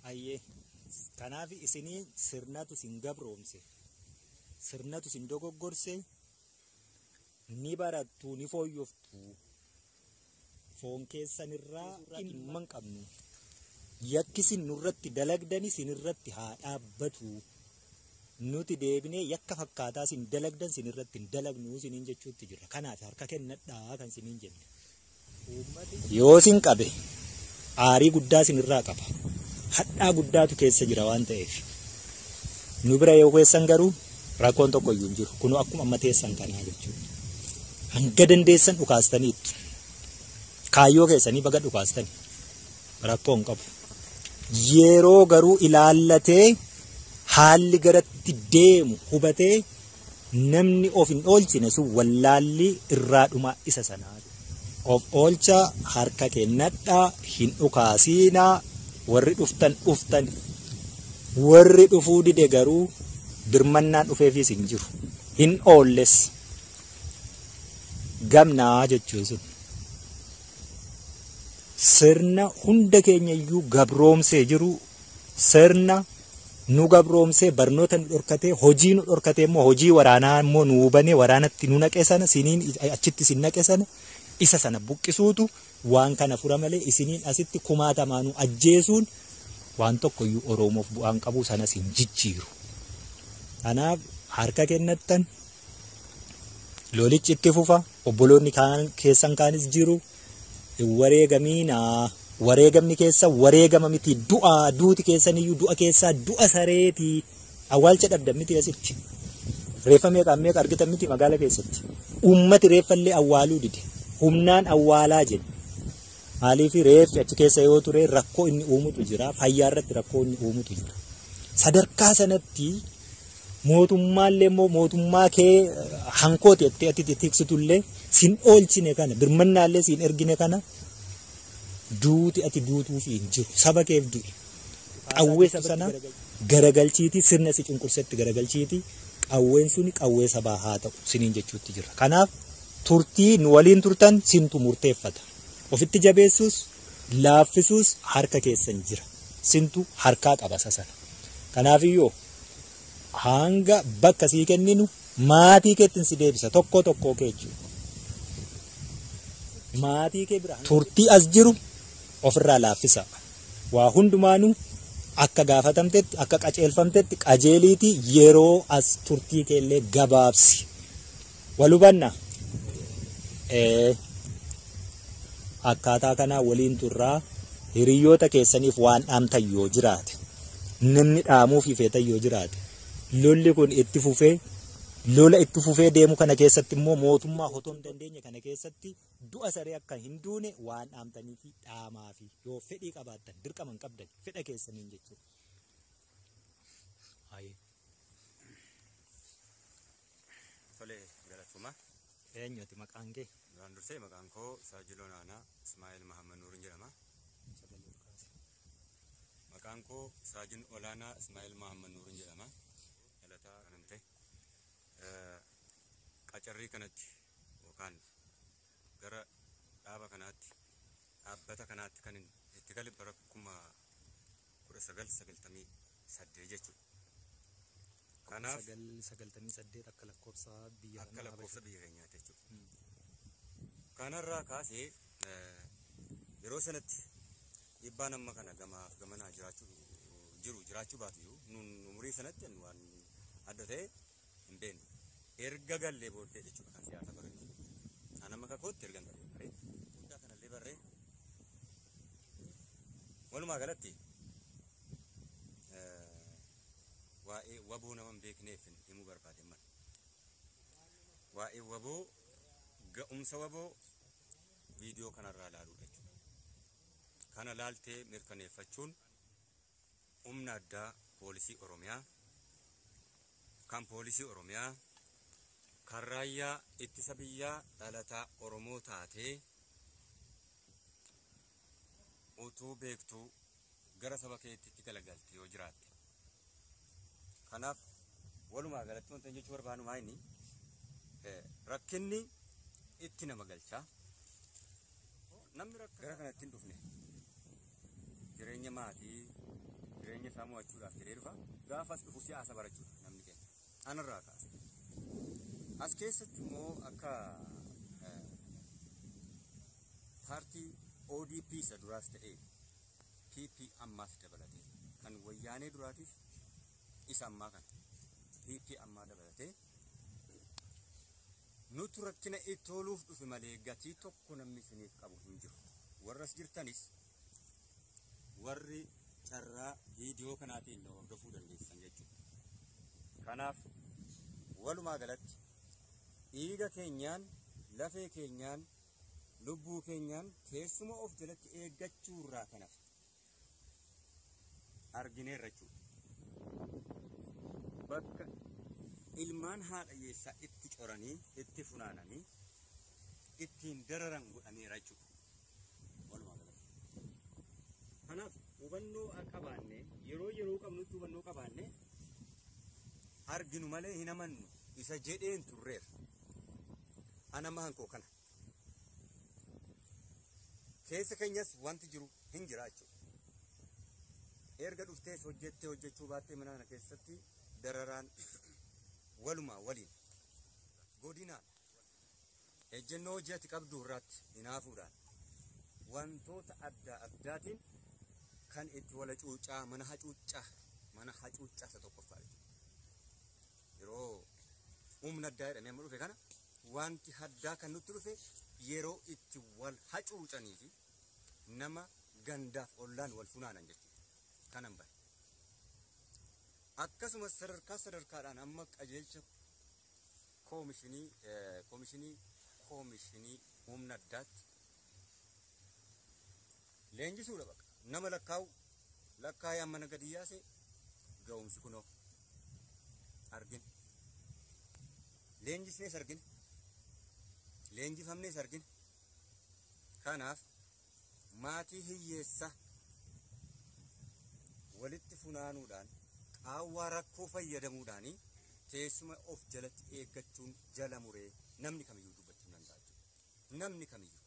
Ayyee kanaaf isinii sirnatu isin gabroomse, sirnatu isin dogoggorse, ni barattu, ni fooyyoftu. Foon keessanirraa dhimma hin qabnu. Yakki isin nurratti dalagdani isinirratti haa dhaabbatu. Nuti deebinee yakka fakkaataa isin dalagdan isinirratti hin dalagnu isiniin jechuutti jirra. Kanaaf harka kennadhaa kan isiniin jenne. Yoo isin qabe aarii guddaa isinirraa qaba. Hadhaa guddaatu keessa jira waan ta'eef. Nu bira yoo keessan garuu rakkoon tokko iyyuu hin jiru. Kunoo akkuma amma teessan kanaa jechuudha. Hanga dandeessan dhukaastaniittu. Kaayyoo keessanii baga dhukaastani. Rakkoo hin qabu. Yeroo garuu ilaallatee haalli garatti deemu hubatee namni of hin oolchine sun wallaalli irraa dhumaa isa sanaa. Of oolcha, harka kennadhaa, hin dhukaasiinaa, warri dhuftan dhuftan, warri dhufuu dide garuu birmannaan dhufeefis hin jiru. Hin oolles. Gamnaa jechuun sun. Sirna hunda keenya iyyuu gabroomsee jiru, sirna nu gabroomsee barnoota nu dhorkatee, hojii nu dhorkatee immoo hojii waraanaa immoo nu hubanee waraanatti nu naqe sana, siniin achitti isin naqe sana, isa sana buqqisuutu waan kana fura malee isiniin asitti kumaatamaanuu ajjeesuun waan tokko iyyuu Oromoof bu'aan qabu sanas hin jijjiiru. Kanaaf harka kennattan lolichi itti fufa, obboloonni kaan keessan kaanis jiru, hin wareegamiinaa. Wareegamni keessa wareegama miti, du'a, duuti keessan iyyuu du'a keessaa du'a sareeti. Awwaalcha dhabdan miti asitti. Reeffa meeqa meeqa argitan miti magaala keessatti. Uummati reeffallee awwaaluu dide. Humnaan awwaalaa jedhe. Maaliif reeffi achi keessa yoo ture rakkoo inni uumutu jira, fayyaa irratti rakkoo inni uumutu jira. Sadarkaa sanatti mootummaallee immoo mootummaa kee hankooti jettee ati tiksitullee sin oolchine kana, birmannaallee siin ergine kana, duuti ati duutuufi hin jiru. Saba keef du'i. Qawwee saba sana garagalchiitii, sirna si cunqursetti garagalchiitii, qawween suni qawwee sabaa haa ta'u siniin jechuutti jira. Kanaaf turtii nu waliin turtan sintu murteeffata. Ofitti jabeessuus laaffisuus harka keessan jira. Sintu harkaa qaba isa sana. Kanaafiyyoo hanga bakka sii kenninu maatii keettiin si deebisa tokko tokkoo kee jechuudha. Maatii kee bira turtii as jiru ofirraa laaffisa. Waa hundumaanuu akka gaafatamtetti, akka qajeelfamtetti qajeeliitii yeroo as turtii keellee gabaabsi. Wal hubanna? Akkaataa kanaa waliin turraa. Hiriyoota keessaniif waan dhaamtan yoo jiraate, namni dhaamuufii feetan yoo jiraate, lolli kun itti fufee, lola itti fufee deemu kana keessatti immoo mootummaa otoo hin dandeenye kana keessatti du'a saree akka hin duune waan dhaamtanii fi dhaamaa fi yoo fedhii qabaattan, dirqama hin qabdan, fedha keessaniin jechuudha. Tole, galatoomaa. Eenyuti maqaan kee? Duraan dursee maqaan koo Saajiloo Naanaa Ismaa'eel Mahammad Nuurin jedhama. Maqaan koo Saajin Olaanaa Ismaa'eel Mahammad Nuurin jedhama. Dhalataa kanan ta'e qacarrii kanatti yookaan gara dhaaba kanaatti, dhaabbata kanaatti kan itti gale bara 1998 jechuudha. Kanaaf 998 akka lakkoofsa biyya akka lakkoofsa biyya keenyaatti jechuudha. Kanarraa kaasee yeroo sanatti dhiibbaan amma kana gamaaf gamanaa jiraachuu jiru jiraachuu baatu iyyuu nun umurii sanatti waan adda ta'e hin beeknu. Erga gallee booddee jechuudha kan siyaasa barannu. An amma kakootti erga galee baree guddaa kanallee barree walumaa galatti waa'ee waboo nama hin beekneef himuu barbaade mana. Waa'ee waboo, ga'umsa waboo viidiyoo kanarraa ilaaluudha jechuudha. Kana laaltee mirkaneeffachuun humna addaa poolisii Oromiyaa, kan poolisii Oromiyaa, kan raayyaa ittisa biyyaa dhalataa Oromoo taatee utuu beektuu gara saba keetti galagalte yoo jiraatte. Kanaaf walumaa galatti wanta jechuu barbaadu maa inni rakkinni itti nama galchaa. Namni gara kanatti hin dhufne jireenya maatii, Jireenya isaa mo'achuudhaaf jedhee dhufa. Gaafas dhufu siyaasa barachuudha namni keenya. Anarraa kaase. As keessatti immoo akka paartii ODP isa duraas ta'ee PP ammaas dabalatee kan wayyaanee duraatiif isa ammaa kana PP ammaa dabalatee nutu rakkina itti ooluuf dhufe malee gatii tokko namni isiniif qabu hin jiru. Warras jirtanis warri carraa viidiyoo kanaatiin na hordofuu dandeessan jechuudha. Kanaaf walumaa galatti dhiiga keenyaan, lafee keenyaan, lubbuu keenyaan teessuma of jalatti eeggachuu irraa kanaaf argineerra jechuudha. Bakka ilmaan haadha hiyyeessaa itti coranii, itti funaananii, ittiin dararan godhameera jechuudha. Walumaa galatti. Kanaaf hubannoo qabaanne yeroo yeroo qabnutti hubannoo qabaanne arginu malee hin amannu isa jedheen turreera. Ana mahan koo kana. Keessa keenyas wanti jiru hin jira jechuudha. Erga dhuftees hojjettee hojjechuu baattee mana kana keessatti dararaan walumaa waliin godinaan ejjennoo hojii ati qabdu irratti hinaafuudhaan wantoota adda addaatiin kan itti wal hacuuccaa mana hacuuccaa isa tokkoffaa jechuudha. Yeroo humna addaa jedhamee amma dhufe kana wanti addaa kan nutti dhufe yeroo itti wal hacuucanii fi nama gandaaf ollaan wal funaanan jechuudha. Kanan bare. Akkasumas sadarkaa sadarkaadhaan amma qajeelcha koomishinii humna addaatti leenjisuudha bakka. Nama lakkaa'u lakkaa'ee amma na gadi yaase ga'umsi kunoo argina. Leenjisnees argina. Leenjifamnees argina. Kanaaf maatii hiyyeessa walitti funaanuudhaan qaawwaa rakkoo fayyadamuudhaan teessuma of jalatti eeggachuun jala muree namni kamiyyuu dubbachuu danda'a jechuudha. Namni kamiyyuu.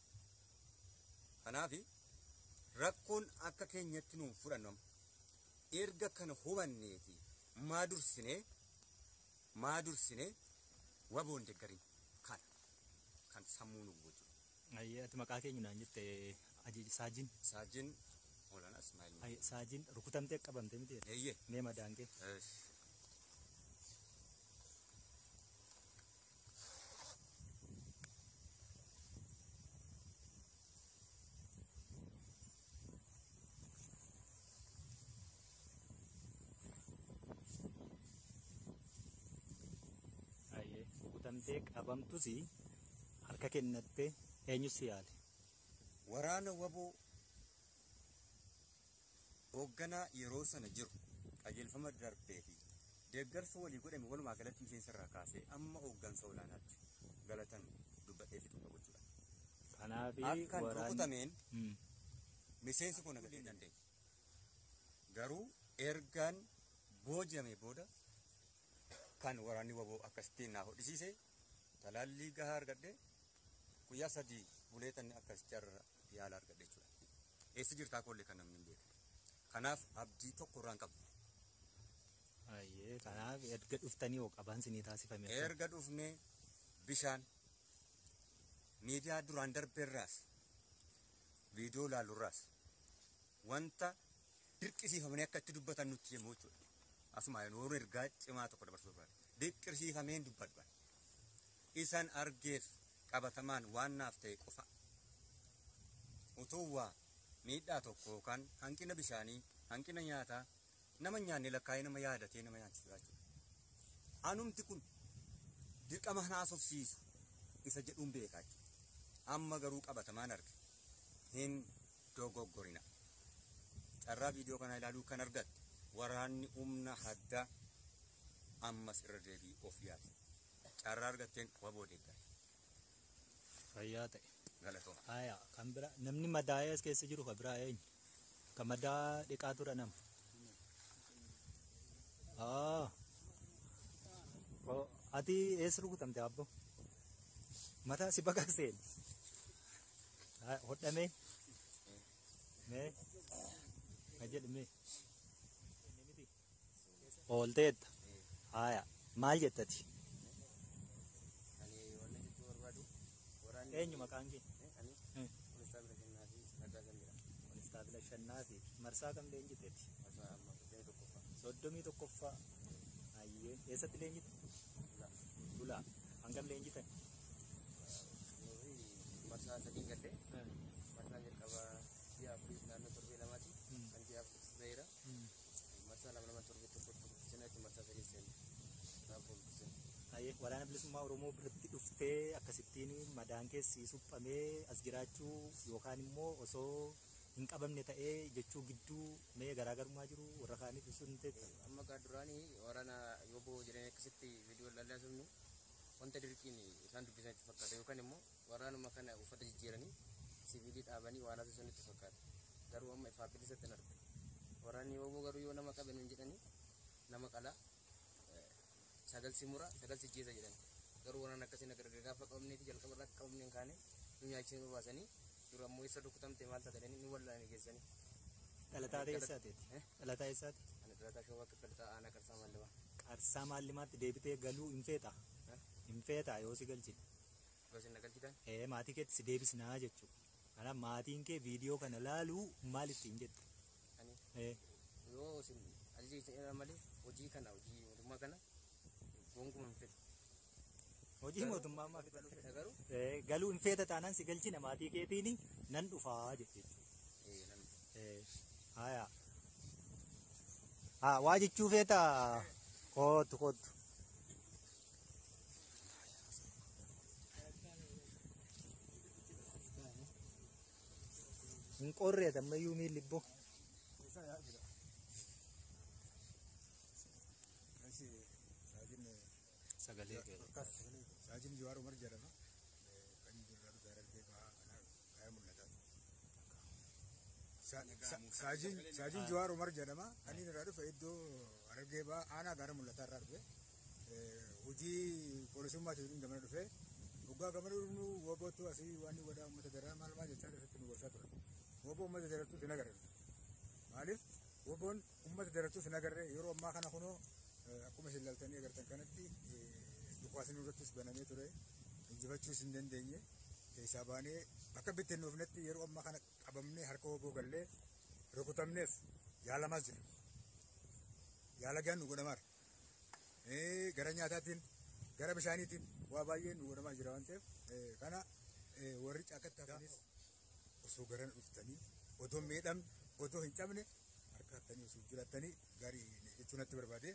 Kanaaf rakkoon akka keenyatti nuun fudhannu erga kana hubanneeti maa dursinee waboon deeggarin kana kan sammuu nu jechuudha. Ayyee ati maqaa keenya naan jette Saajin. Saajin Olaanaa Ismaa'il. Saajin rukutamtee qabamte miti? Eeyyee. Mee madaan kee? Ayyee rukutamtee qabamtus harka kennattee eenyu si yaale? Waraana waboo hoogganaa yeroo sana jiru qajeelfama darbee fi deeggarsa walii godhame walumaa galatti miseensa irraa kaasee amma hooggansa olaanaatti galatan dubbadhee fixuu qabu jechuudha. Kanaaf Akkan rukutameen miseensi kun agarsiisuu hin dandeenye. Garuu ergaan booji'ame booda kan waraanni waboo akkasittiin naa hodhisiise talaallii gahaa argadhe guyyaa 3 buleetan akkasitti har'a yaala argadhe jechuudha. Eessa jirtaa koollee kan namni hin beekne. Kanaaf abdii tokko irraa hin qabu. Ayyee kanaaf erga dhuftanii hoo qabaan sinii taasifame. Erga dhufnee bishaan miidiyaa duraan darbeerraas viidiyoo ilaalurraas wanta dirqisiifamanii akka itti dubbatan nutti himu jechuudha. Asuma yeroo ergaa cimaa tokko dabarsuu barbaade. Dirqisiifameen dubbadhu. Isaan argeef qabatamaan waan naaf ta'e qofa. Utuu waa miidhaa tokko yookaan hanqina bishaanii, hanqina nyaataa nama nyaanne lakkaa'ee nama yaadatee nama nyaachisu jechuudha. Anumti kun dirqama haasofsiisu isa jedhuun beekaa jechuudha. Amma garuu qabatamaan arge hin dogoggorina. Carraa viidiyoo kana ilaaluu kan argatte waraanni humna addaa ammas irra deebii of yaadu. Carraa argatteen waboo deeggare. Fayyaa ta'e. Galatooma. Aya kan bira namni madaa'ee as keessa jiru kan biraa eenyu? Kan madaa dhiqaa ture nama. Ati eessa rukutamte abbo? Mataa si baqaqseen. Hodhamee? Mee? Ma jedhu mee? Oolteetta. Haaya. Maal jettati? Ani wanna jechuu barbaadu waraanni. Eenyu maqaan kee? Ani Konstaabila Shannaa fi Raggaasan jedhama. Konstaabila Shannaa fi marsaa kam leenjiteeti? Marsaa amma 31ffaa. 31ffaa. Ayyee. Eessatti leenjite? Bulaa. Bulaa. Hangam leenjitan? Nuyi marsaa 3 gallee marsaan jalqabaa ji'a 4 naannoo torbee 2ti. Kan ji'a 4 ta'eera. Marsaa 2 2 torbee 1 1 seenaa marsaa 3 seenne. Ayyee waraana bilisummaa Oromoo biratti dhuftee akkasittiin madaan keessi suphamee as jiraachuu yookaan immoo osoo hin qabamne ta'ee jechuu gidduu mee garaagarummaa jiru warra kaaniif ibsuu ni teetta. Amma gaa duraanii waraana yooboo jedhanii akkasitti viidiyoo ilaalaa turre wanta dirqiin isaan dubbisan itti fakkaata yookaan immoo waraanuma kana uffata jijjiiranii siviilii dhaabanii waan haasoo itti fakkaata. Garuu amma ifaa bilisatti hin argu. Waraanni yooboo garuu yoo nama qabe nuun jedhanii nama qalaa sagal si mura sagal si jeesa jedhan. Garuu waraana akkasii na gargar gaafa qabnee fi jalqaba irraa qabnee hin kaane nu nyaachisanii nu baasanii dura ammoo isa rukutamte maal taate jedhanii nu wallaanii geessanii. Dhalataa eessaati? Dhalataa eessaati? Ani dhalataa Shawaa Kibba Lixaa aanaa Qarsaa Maallimaa. Qarsaa Maallimaatti deebitee galuu hin feetaa? Hin feetaa yoo si galchine? Yoo isin na galchitan? Maatii keetti si deebisnaa jechuudha. Kanaaf maatiin kee viidiyoo kana laaluu maal ittiin jette? Ani yoo isin ajaja isin malee hojii kana hojii mootummaa kana gonkumaa hin fedhu. Hojii mootummaa ammaa fedha garuu? Galuu hin feeta taanaan si galchina maatii keetiin nan dhufaa jette jechuudha. Haaya. Haa waa jechuu feetaa? Kootu kootu. Hin qorreet ammayyuu miilli ibboo. Sagalee Saajin Jawaar Umar jedhama. Kan jirra dhufe Harargee bahaa kana mul'ataati. Saajin Jawaar Umar jedhama. Kan inni irraa dhufe iddoo Harargee bahaa aanaa gaara mul'ataa irraa dhufe. Hojii poolisummaatiif gamana dhufe. Waggaa gamana dhufnu woobootu asii waan inni godhaa uummata daraa maal maal jechaa irratti nu gorsaa ture. Wooboo uummata darattus hin agarre. Maaliif wooboon uummata darattus hin agarre yeroo ammaa kana kunoo akkuma isin ilaaltanii agartan kanatti dhukaasni irrattis banamee ture. Injifachuus hin dandeenye. Keessaa baanee bakka bittinnoofnetti yeroo ammaa kana qabamnee harka wooboo gallee rukutamnees yaalamaas jira. Yaala gaan nu godhamaara. Gara nyaataatiin gara bishaaniitiin waa baay'ee nu godhamaa jira waan ta'eef kana warri caakatti hafanis osoo garana dhuftanii otoo miidhamne otoo hin cabne harka hattanii osoo jiraattanii gaarii jechuu natti barbaade.